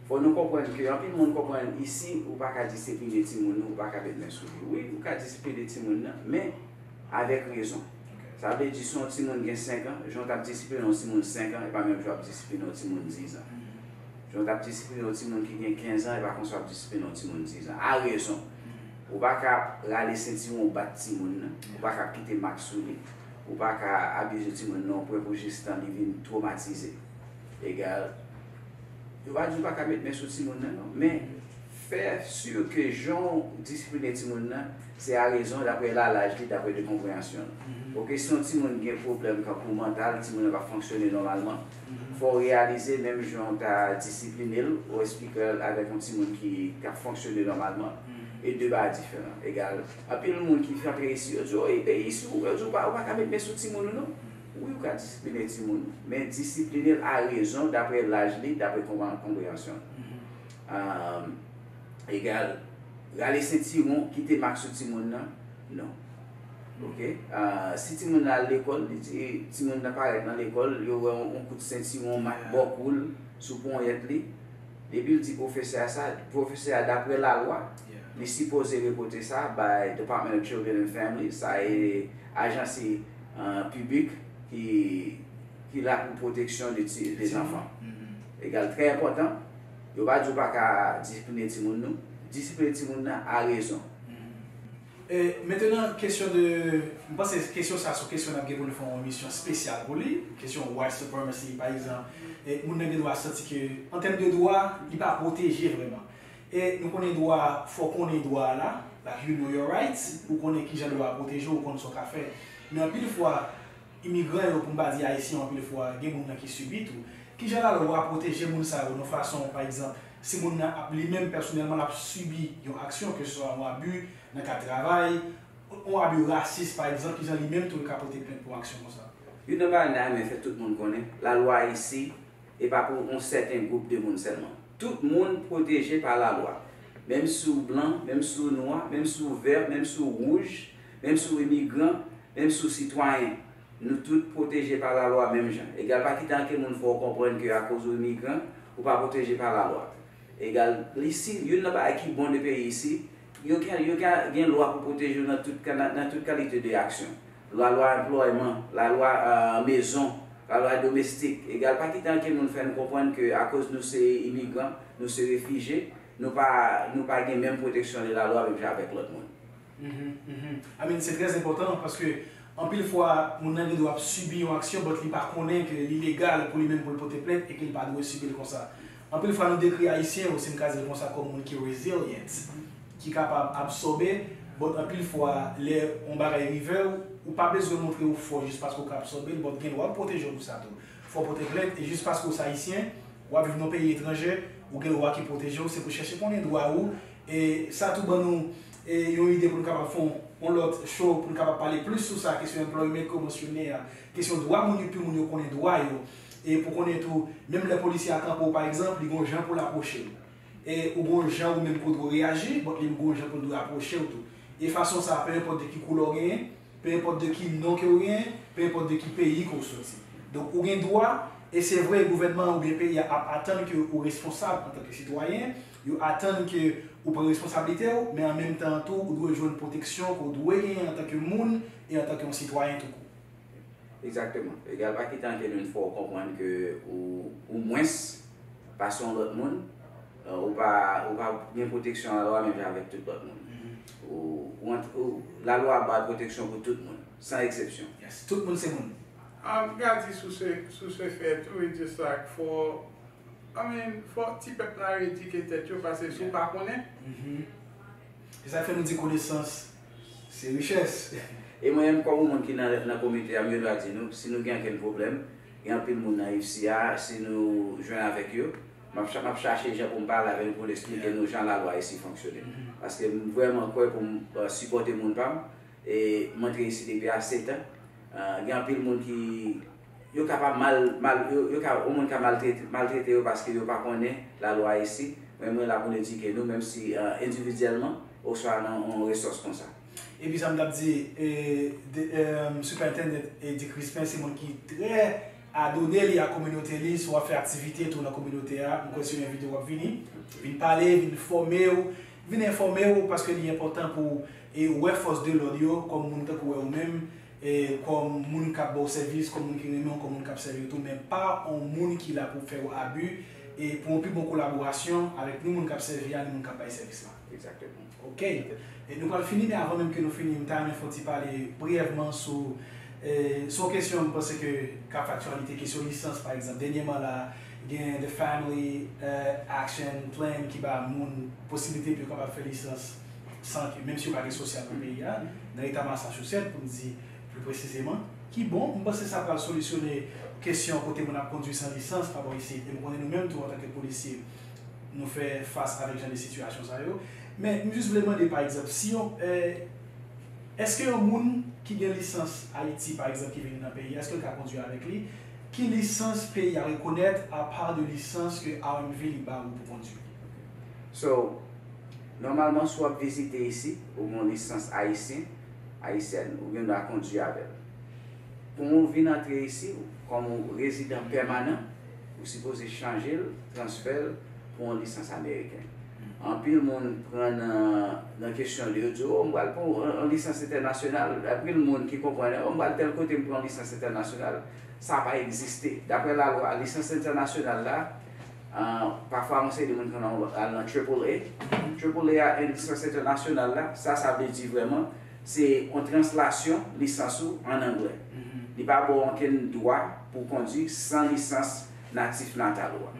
Fò nou konprann ke anpil moun konprann isi ou pa ka disipline timoun ou, ou pa ka met men sou li. Wi, ou ka disipline timoun nan, men avèk rezon. Sa vle di si yon timoun gen senk an, jan w t ap disipline yon timoun senk an e pa menm jan w ap disipline yon timoun diz an. Jan w t ap disipline yon timoun ki gen kenz an e pa konsa w ap disipline yon timoun diz an. A rezon. Ou pa ka rale sentiwon w bat timoun nan, ou pa ka kite mak sou li, ou pa ka abize timoun nan yon pwen pou jistan li vin twomatize. Egal, yo pa di w pa ka met men sou timoun nan non, men fè si ke jan w disipline timoun nan se a rezon, dapre la laj li, dapre de konpreyansyon l. Ok, si yon timoun gen pwoblèm kankou mantal, timoun nan pa fonksyone nòmalman, fò w reyalize menm jan w ta disipline l, ou esplike l avèk yon timoun ki k ap fonksyone nòmalman, e de bagay diferan. Egal, anpil moun ki antre isi yo di w, e peyi isi w, yo di w pa, ou pa ka met men sou timoun ou non. Wi, ou ka disipline timoun ou, men disipline l a rezon, dapre laj li, dapre konpreyansyon l. Egal, rale sentiwon, kite mak sou timoun nan, non. Ok, si timoun nan al lekòl, li di timoun nan parèt nan lekòl, yo wè yon kout sentiwon mak bò kou l, sou ponyèt li, depi l di pwofesè a sa, pwofesè a dapre lalwa, li sipoze repote sa bay Department of Children and Family, sa e ajansi piblik ki ki la pou pwoteksyon de ti de zanfan. Egal, trè enpòtan, yo pa di w pa ka disipline timoun nou, disipline timoun nan a rezon. E mentenan kesyon de, m panse kesyon sa se yon kesyon n ap gen pou nou fè yon emisyon espesyal pou li, kesyon white supremacy pa egzanp, e moun nan gen dwa santi ke an tèm de dwa li pa pwoteje vrèman. E nou konnen dwa, fò w konnen dwa a la, like you know your rights, ou konnen kijan dwa a pwoteje w, ou konn sa w ka fè. Men anpil fwa, imigran yo, pou m pa di ayisyen yo, anpil fwa gen moun nan ki sibi tou. Kijan lalwa pwoteje moun sa yo nan fason, pa egzanp, si moun nan ap li menm pèsonèlman l ap sibi yon aksyon, keseswa yon abi nan kad travay, yon abi rasis pa egzanp, kijan li menm tou l ka pote plent pou yon aksyon konsa? Youn nan bagay m ta renmen fè tout moun konnen, lalwa isi e pa pou yon sèten gwoup de moun sèlman. Tout moun pwoteje pa lalwa. Menm si w blan, menm si w nwa, menm si w vè, menm si w wouj, menm si w imigran, menm si w sitwayen, nou tout pwoteje pa lalwa menm jan. Egal, pa kite ankenn moun fè w konprann ke akoz ou imigran, ou pa pwoteje pa lalwa. Egal, isi, youn nan bagay ki bon de peyi isi, yo gen, yo gen, gen lwa pou pwoteje w nan tout, nan, nan tout kalite de aksyon. Lalwa anplòyman, lalwa mezon, lalwa domestik. Egal, pa kite ankenn moun fè n konprann ke akoz nou se imigran, nou se refijye, nou pa, nou pa gen menm pwoteksyon de lalwa menm jan avèk lòt moun. I mean, se trè enpòtan paske anpil fwa moun nan gen dwa ap sibi yon aksyon but li pa konnen ke li legal pou li menm pou l pote plent e ke li pa dwe sibi l konsa. Anpil fwa nou dekri ayisyen yo, si m ka di l konsa, kòm moun ki resilient, ki kapab absòbe, but anpil fwa lè yon bagay rive w, ou pa bezwen montre ou fò jis paske w ka absòbe l but gen dwa pou pwoteje w pou sa tou. Fò w pote plent e jis paske w se ayisyen, w ap viv nan yon peyi etranje, ou gen lwa ki pwoteje w, se pou chèche konnen dwa ou. E sa tou ban nou e, yon ide pou nou kapab fè yon lòt show pou nou kapab pale plis sou sa, kesyon employment ke w mansyone a, kesyon dwa moun yo pou moun yo konnen dwa yo. E pou konnen tou, menm lè polisye a kanpe w pa egzanp, li gen yon jan pou l apwoche w. E ou gen yon jan ou menm ke w dwe reyaji, but li menm gen yon jan pou l dwe apwoche w tou. E fason sa, pe enpòt de ki koulè w genyen, pe enpòt de ki non ke w genyen, pe enpòt de ki peyi ke w soti. Donk ou gen dwa, e se vre gouvènman oubyen peyi a ap atann ke ou responsab antanke sitwayen, yo atann ke ou pran responsablite w, men an menm tan an tou ou dwe jwenn pwoteksyon ke w dwe genyen antanke moun e antanke yon sitwayen toukou. Egzakteman. Egal pa kite ankenn moun fè w konprann ke ou, ou mwens pase yon lòt moun, ou pa, ou pa gen pwoteksyon lalwa menm jan avèk tout lòt moun. Ou, ou, ou, lalwa bay pwoteksyon pou tout moun, san eksepsyon. Yes, tout moun se moun. An gadi sou se, sou se fè tou, e di sa k fò, I mean, fò ti pèp la edike tèt yo, paske si w pa konnen, Se sa k fè nou di konesans se richès. E mwen menm kòm yon moun ki nan, nan komite a, m gen dwa di nou, si nou gen ankenn pwoblèm, gen anpil moun nan H C A, si nou jwenn avèk yo, m ap, m ap chache jan pou m pale avè nou, pou n eksplike nou jan lalwa isi fonksyone. Paske m vrèman kwè pou m sipòte moun pa m, e m antre isi depi a setan. Gen anpil moun ki yo ka pa mal, mal yo, yo ka, yon moun ka maltrete, maltrete yo paske yo pa konnen lalwa isi. Mwen, mwen la pou n edike nou, menm si endividyèlman, oswa nan yon resous konsa. Epi sa m t ap di, Superintendent Eddie Crispin se moun ki trè adone li a kominote li, si w ap fè aktivite tou nan kominote a, m kwè si w envite w ap vini, vin pale, vin fòme w, vin enfòme w, paske li enpòtan pou w wè fòs de lòd yo kòm moun tankou wè ou menm, kòm moun k ap ba w sèvis, kòm moun ki renmen w, kòm moun k ap sèvi w tou, men pa yon moun ki la pou fè w abi, e pou yon pi bon kolaborasyon avèk ni moun k ap sèvi a, ni moun k ap bay sèvis la. Egzakteman. Ok. E nou pral fini, men avan menm ke nou fini, m ta renmen fè yon ti pale briyèvman sou, sou yon kesyon m panse ke k ap fè aktyalite, kesyon lisans, pa egzanp. Dènyèman la, gen The Family Action Plan ki ba moun posiblite pou yo kapab fè lisans san ke, menm si yo pa gen sosyal nan peyi a, nan eta Massachusetts, pou n di pli presizeman, ki bon, m panse sa pral solisyone kesyon kote moun ap kondwi san lisans pa bò isit. E m konnen nou menm tou, antanke polisye, nou fè fas avèk jan de sitiyasyon sa yo. Men, m jis vle mande, pa egzanp, si yon, èske yon moun ki gen lisans Ayiti, pa egzanp, ki vini nan peyi a, èske l ka kondwi avèk li? Ki lisans peyi a rekonèt apa de lisans ke R M V li ba ou pou kondwi? So, nòmalman, si w ap vizite isi, ou gen yon lisans ayisyen, ayisyèn, ou gen dwa kondwi avè l. Pou w vin antre isi, kòm yon rezidan pèmanan, ou sipoze chanje l, transfè l pou yon lisans ameriken. Anpil moun pran nan, nan kesyon li, yo di, o, m pral pran yon, yon lisans entènasyonal. Anpil moun ki konprann, o, m pral tèl kote, m pran yon lisans entènasyonal. Sa pa egziste. Daprè lalwa, lisans entènasyonal la, pafwa yon seri de moun konn al nan triple A. Triple A a, yon lisans entènasyonal la, sa sa vle di vrèman, se yon translasyon lisans ou an anglè. Li pa ba w ankenn dwa pou w kondwi san lisans natif natal ou a.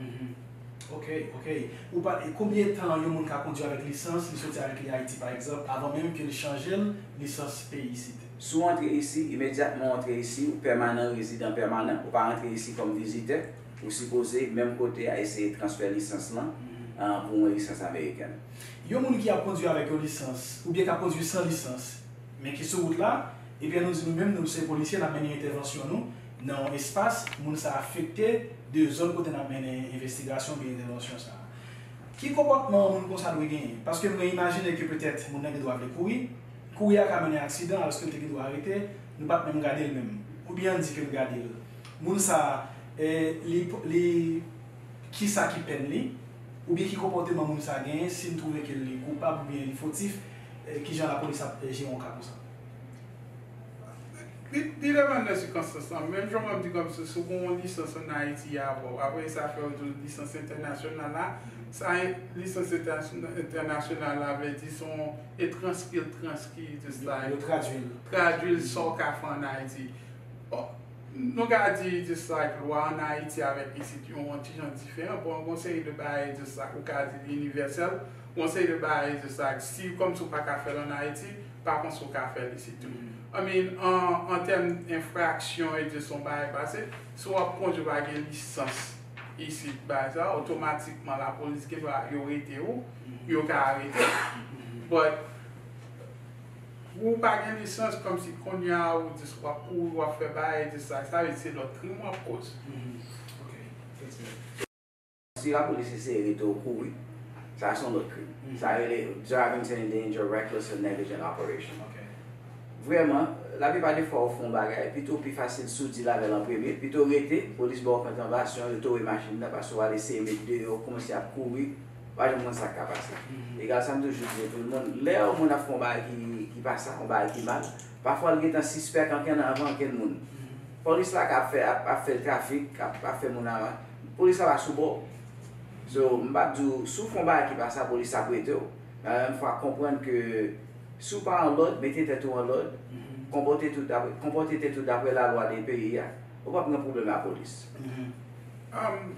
Ok, ok. Ou pa, e konbyen tan yon moun ka kondwi avèk lisans, li soti avèk li Ayiti, pa egzanp, avan menm ke li chanje l, lisans peyi isit? Si w antre isi, imedyatman w antre isi, ou pèmanan, rezidan pèmanan, ou pa antre isi kòm vizitè, ou sipoze, menm kote a, eseye transfè lisans lan pou yon lisans amerikèn. Yon moun ki ap kondwi avèk yon lisans, oubyen k ap kondwi san lisans, men ki sou wout la, epi ann nou di nou menm, nou se polisye, n ap mennen entèvansyon nou nan yon espas, moun sa a afekte de zòn kote n ap mennen envestigasyon oubyen entèvansyon sa a. Ki konpòtman yon moun konsa dwe genyen? Paske mwen imajine ke petèt moun nan gen dwa vle kouri, kouri a ka mennen aksidan, alòske l te gen dwa rete, nou pa t menm gade l menm. Oubyen ann di ke n gade l. Moun sa a, e, li, li, kisa ki pèn li? Oubyen ki konpòteman moun sa a genyen si n twouve ke li koupab oubyen li fotif, e, kijan lapolis ap jere yon ka konsa? Li, li depann de sikonstans lan. Menm jan w ap di kòmsi si w gen yon lisans ann Ayiti avè w, apre sa fè w di w lisans entènasyonal la, sa lisans entènasyonal la vle di se yon, e transkil, transkil, just like, yo tradui l, tradui l sa w ka fè ann Ayiti. Bon, nou ka di just like lwa ann Ayiti avèk isit yo yon ti jan diferan. Bon, gen yon seri de bagay just like ou ka di li inivèsèl, gen yon seri de bagay just like si kòmsi w pa ka fè l ann Ayiti, pa panse w ka fè l isit tou. I mean, an, an tèm enfraksyon, e di se yon bagay pase, si w ap kondwi pa gen lisans isit, bagay sa, otomatikman lapolis gen dwa yo rete w, yo ka arete w. But, ou pa gen lisans, kòmsi kounye a ou just w ap kouri, w ap fè bagay, just sa, sa vle di se lòt krim w ap koz. Si lapolis eseye rete w kouri, sa se yon lòt krim. Sa rele driving to endanger, reckless or negligent operation. Vrèman, laplipa de fwa ou fè yon bagay, pito w pi fasil si w deal avè l an premye, pito w rete, polis ba w kontravansyon, yo towe machin nan, pase w al eseye met deyò, w kòmanse ap kouri, ou pa janm konn sa k ka pase. Egal sa m toujou di tout moun, lè yon moun ap fè yon bagay ki, ki pa sa, yon bagay ki mal, pafwa l gentan sispèk ankenn anvan ankenn moun. Polis la k ap fè, ap, ap fè l trafik, ap, ap fè moun ava, polis la pa sou bò w. So, m p ap di w, si w fè yon bagay ki pa sa, polis ap rete w. Men menm fwa, konprann ke si w pa an lòd, mete tèt ou an lòd, konpòte tèt ou daprè, konpòte tèt ou daprè lalwa de peyi a. Ou p ap nan pwoblèm lapolis. Um,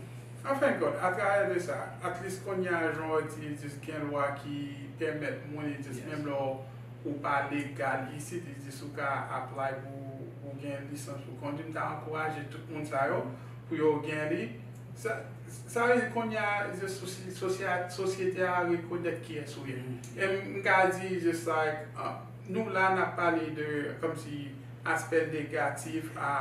an fen kont, atravè de sa, at least kounye a jan w di, jis gen lwa ki pèmèt moun, e jis menm lè ou pa legal isit, e jis ou ka apply pou ou gen lisans pou kondwi. M ta ankouraje tout moun sa yo pou yo gen li. Sa, sa vle di kounye a, sosyete a rekonèt kiyès ou ye. E m ka di, just like, uh, nou la, n ap pale de, kòmsi, aspè negatif a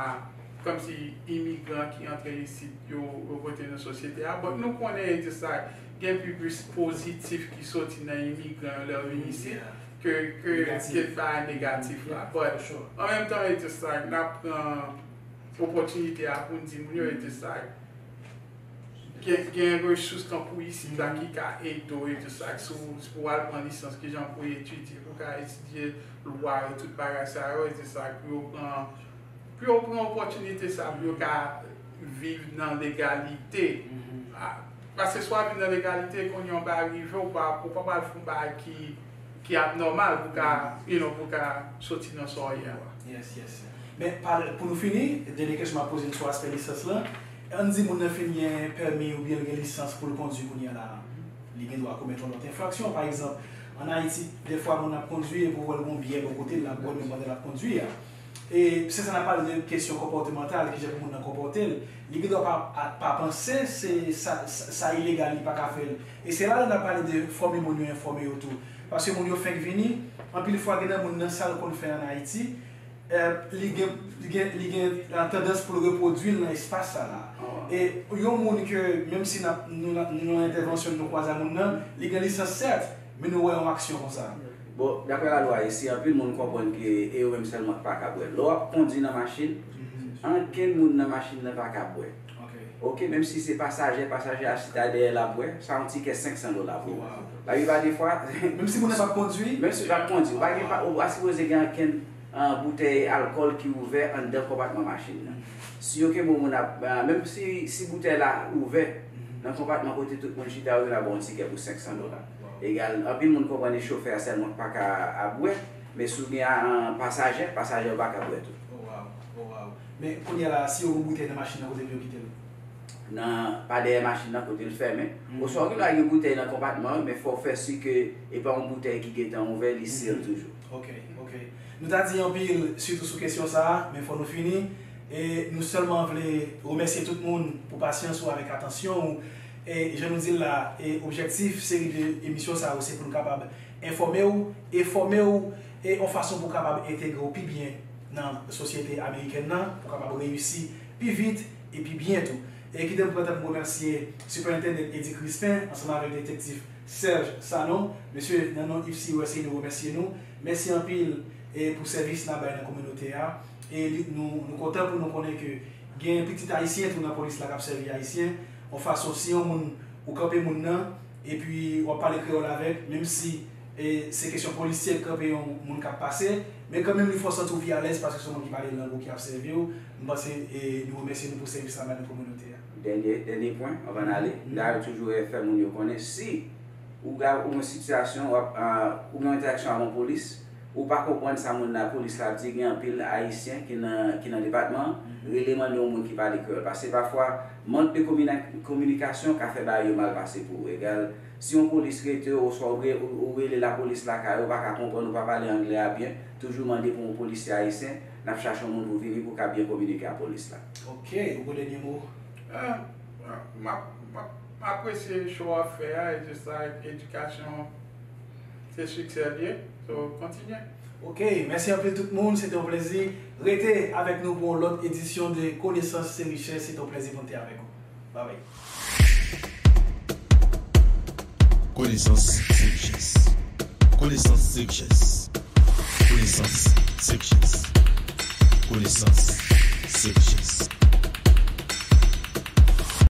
kòmsi imigran ki antre isit yo, yo pote nan sosyete a. But nou konnen just like gen pi plis pozitif ki soti nan imigran yo lè yo vin isit ke, ke, ke bagay negatif la. But an menm tan, just like n ap pran opòtinite a pou n di moun yo just like gen, gen resous tankou isit la ki ka ede w, e just like si w, si w al pran lisans, kijan pou w etidye, pou w ka etidye lwa yo, tout bagay sa yo, e just like pou yo pran, pou yo pran opòtinite sa, pou yo ka viv nan legalite. Paske si w ap viv nan legalite, kounye a yon bagay rive, ou pa, ou pa pral fè yon bagay ki ki abnòmal pou ka, you know, pou ka soti nan sa w ye a. Yes, yes. Men, pou nou fini, dènye kesyon m ap poze n sou aspè lisans lan. Ann di moun nan fin gen pèmi oubyen l gen lisans pou l kondwi kounye a la. Li gen dwa komèt yon lòt enfraksyon. Pa egzanp, ann Ayiti, dèfwa moun ap kondwi epi w wè l gen yon byè bò kote l, l ap bwè menm pandan l ap kondwi a. E se sa n ap pale de kesyon konpòtemantal, kijan pou moun nan konpòte l. Li gen dwa pa, pa panse se sa, sa, sa ilegal, li pa ka fè l. E se la n ap pale de fòme moun yo enfòme yo tou. Paske moun yo fenk vini, anpil fwa gen nan moun nan sa l konn fè ann Ayiti, li gen, li gen, li gen tandans pou l repwodui l nan espas sa la. E yon moun ke, menm si n ap, nou, nou nan entèvansyon n nou kwaze a moun nan, li gen lisans sèt, men nou wè yon aksyon konsa. Bon, daprè lalwa isi, anpil moun konprann ke e yo menm sèlman k pa ka bwè. Lè w ap kondwi nan machin, ankenn moun nan machin nan pa ka bwè. Oke, menm si se pasaje, pasaje a chita dèyè l ap bwè, sa yon tikè senk san dola pou ou. Laplipa de fwa, menm si moun nan p ap kondwi, menm si l p ap kondwi, ou pa gen, ou pa sipoze gen ankenn boutèy alkòl ki ouvè anndan konpatman machin nan. Si yo kenbe yon moun ap, menm si, si boutèy la ouvè nan konpatman kote tout moun chita yo, yo la ba w yon tikè pou senk san dola. Egal, anpil moun konprann e chofè a sèlman k pa ka ap bwè, men si w gen pasaje, pasaje yo pa ka bwè tou. Men kounye a la, si yo gen boutèy nan machin nan, kote pou yo kite l? Nan, pa dèyè machin nan, kote l fèmen. Oswa ou gen dwa gen boutèy nan konpatman an, men fò w fè si ke e pa yon boutèy ki gentan ouvè, li sealed toujou. Oke, oke. Nou ta di anpil, sitou sou kesyon sa a, men fò nou fini. E nou sèlman vle remèsye tout moun pou pasyans ou avèk atansyon ou. E jan nou di l la, e objektif seri de emisyon sa yo se pou n kapab enfòme w, e fòme w, e yon fason pou w kapab entegre w pi byen nan sosyete amerikèn nan, pou w kapab reyisi pi vit e pi byen tou. E kite m pran tan pou m remèsye Superintendent Eddy Crispin ansanm avèk Detektif Serge Sanon. Mesye, nan non F C U S A, nou remèsye nou. Mèsi anpil e pou sèvis n ap bay nan kominote a. E li, nou, nou kontan pou nou konnen ke gen pitit ayisyen tou nan polis la k ap sèvi ayisyen. Yon fason, si yon moun, ou kanpe moun nan, epi w ap pale kreyòl avèk, menm si e se kesyon polisyèl k kanpe yon moun k ap pase, men kanmenm li fè w santi w pi alèz paske se yon moun ki pale lang ou ki ap sèvi w. M panse e nou remèsye nou pou sèvis sa bay nan kominote a. Dènye, dènye pwen, anvan n ale, m ta toujou fè moun yo konnen, si ou gen yon sitiyasyon, w ap, ou gen yon entèraksyon ak yon polis, ou pa konprann sa moun nan, polis la ap di, gen anpil Ayisyen ki nan, ki nan depatman an, rele mande yon moun ki pale kreyòl. Paske pafwa, mank de kominikasyon ka fè bagay yo mal pase pou ou. Egal, si yon polis rete w, oswa ou rele lapolis lakay ou, ou pa ka konprann, ou pa pale anglè a byen, toujou mande pou yon polisye ayisyen, n ap chache yon moun pou vini pou w ka byen kominike ak polis la. Oke, ou gen dènye mo? M ap, m ap apresye show w ap fè a, e just like, edikasyon se siksè l ye, so kontinye. Oke, mèsi anpil tout moun, se te yon plezi. Rete avèk nou pou yon lòt edisyon de Konesans se richès, se te yon plezi pou n te avèk ou. Babay. Konesans se richès. Konesans se richès. Konesans se richès. Konesans se richès.